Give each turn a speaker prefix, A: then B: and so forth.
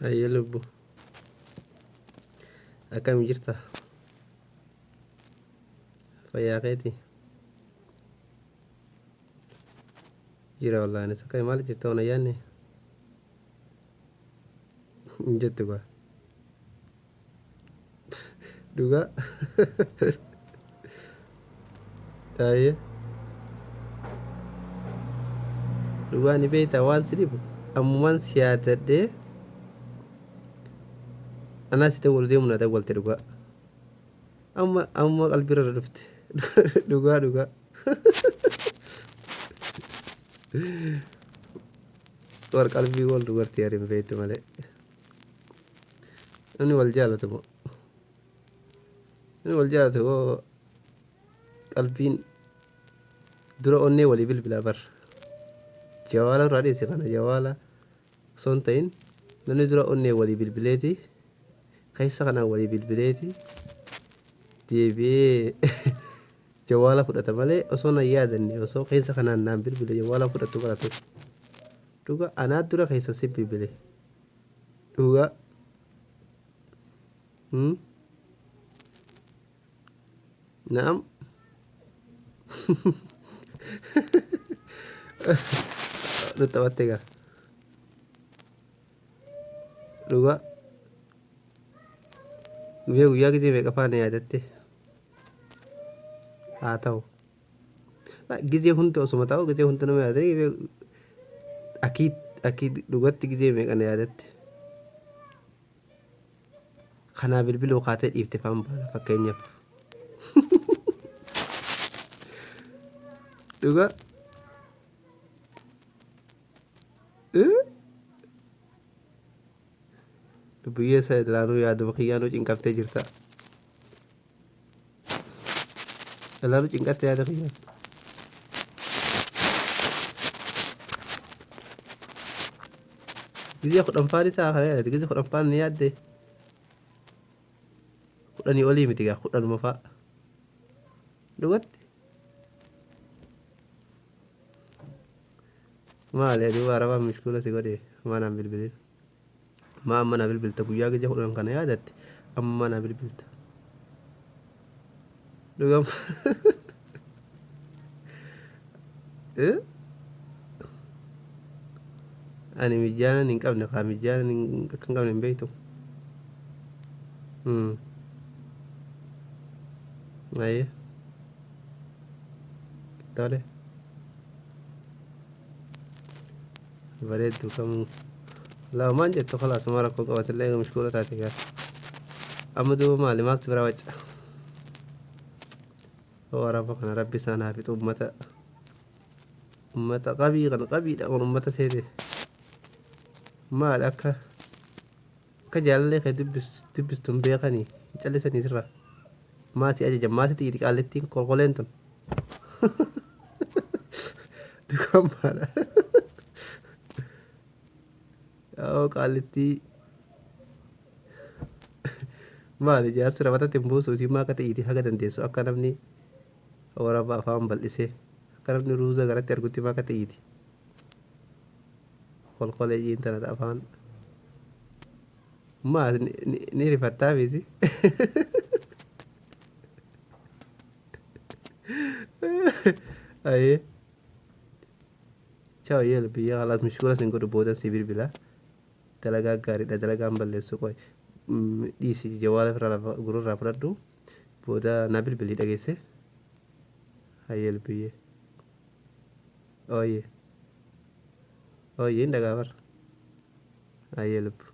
A: Hayyee lubbu. Akkami jirta? Fayyaa keeti? Jira wallaahi anis akkami maal jirta wana yaanne? Hin jettu gaa. Dhugaa. Hayyee. Dhugaa ni beektaa waan si dhibu ammumaan si yaadadhee anaa si dawwalu deemu na dawwalte dhugaa. Amma amma qalbiirra na dhufte dhugaa dhugaa. War qalbii wal dubartii ari hin beektu malee. Namni wal jaalatu moo? Namni wal jaalatu moo qalbiin dura onnee walii bilbilaa bar. Jawaala irraa dhiisi kana jawaala osoo hin ta'in namni dura onnee walii bilbileeti keessa kanaan walii bilbileeti deebi'ee jawaala fudhata malee osoo nan yaadanne osoo keessa kanaan naan bilbile jawaala fudhatu baratu. Dhuga anaa dura keessa si bilbile. Dhuga. Hmm? Na'am. Nu taphatte gaa. Dhugaa. Guyyaa guyyaa gisee meeqa faana yaadatte? Haa ta'u. Gizee hunda osuma ta'u gizee hunda nama yaadatte akii akii dhugatti gizee meeqa na yaadatte? Kanaa bilbiluu kaatee dhiifte faan baana fakkeenyaaf. Dhugaa. Lubbiyyee isa ilaanuu yaaduma kiyyaanuu cinqamtee jirta. Ilaanuu cinqatte yaada kiyyaan. Gizee kudhan faan isaa kana yaadate gizee kudhan faan ni yaadde. Kudhanii olii miti gaa kudhanuma fa'a. Dhugatti. Maali duuba arabaan mishkuula si godhe maa naan bilbilin. Maa amma naa bilbilta guyyaa gizee kudhan kana yaadatte amma naa bilbilta. Dhugam. Eh? Ani mijjaanan hin qabne kaa mijjaanan akka hin qabne hin beektu. Ayyee. Tole. Bareeddu kamuu. Laa maan jettu kalaas maa rakkoo qabatillee eega mishkuula taate gaa. Amma duuba maali maaltu bira wacca? Oo araba kana rabbi isaan haa fixu ummata ummata qabii kana qabiidha kun ummata seete. Maali akka akka jaalallee kee dubbistu hin beekanii hin callisanii sirraa. Maa si ajajan maa si xiiti qaallittiin kolkoleen tun. Dhugaan maala. Yaa'oo qaallittii maali jaarsi rabatatti hin buusu isii maa akka xiiti haga dandeessu akka namni waraba afaan bal'isee akka namni ruuza garatti argutti maa akka xiiti. Kolkolee jiin tana afaan maa ni rifattaa miti. Ayee. Ciao yeel biyya kalaas mishkuula sin godhu boodan si bilbila. Dalagaa gaariidha dalagaan balleessu qoy. Dhiisi jawaala ofirraa lafa gururraa fudhadhu. Booda na bilbili dhageesse. Hayyee lubbiyyee. Ooyyee. Ooyyee hin dhagaa bar. Hayyee lubbu.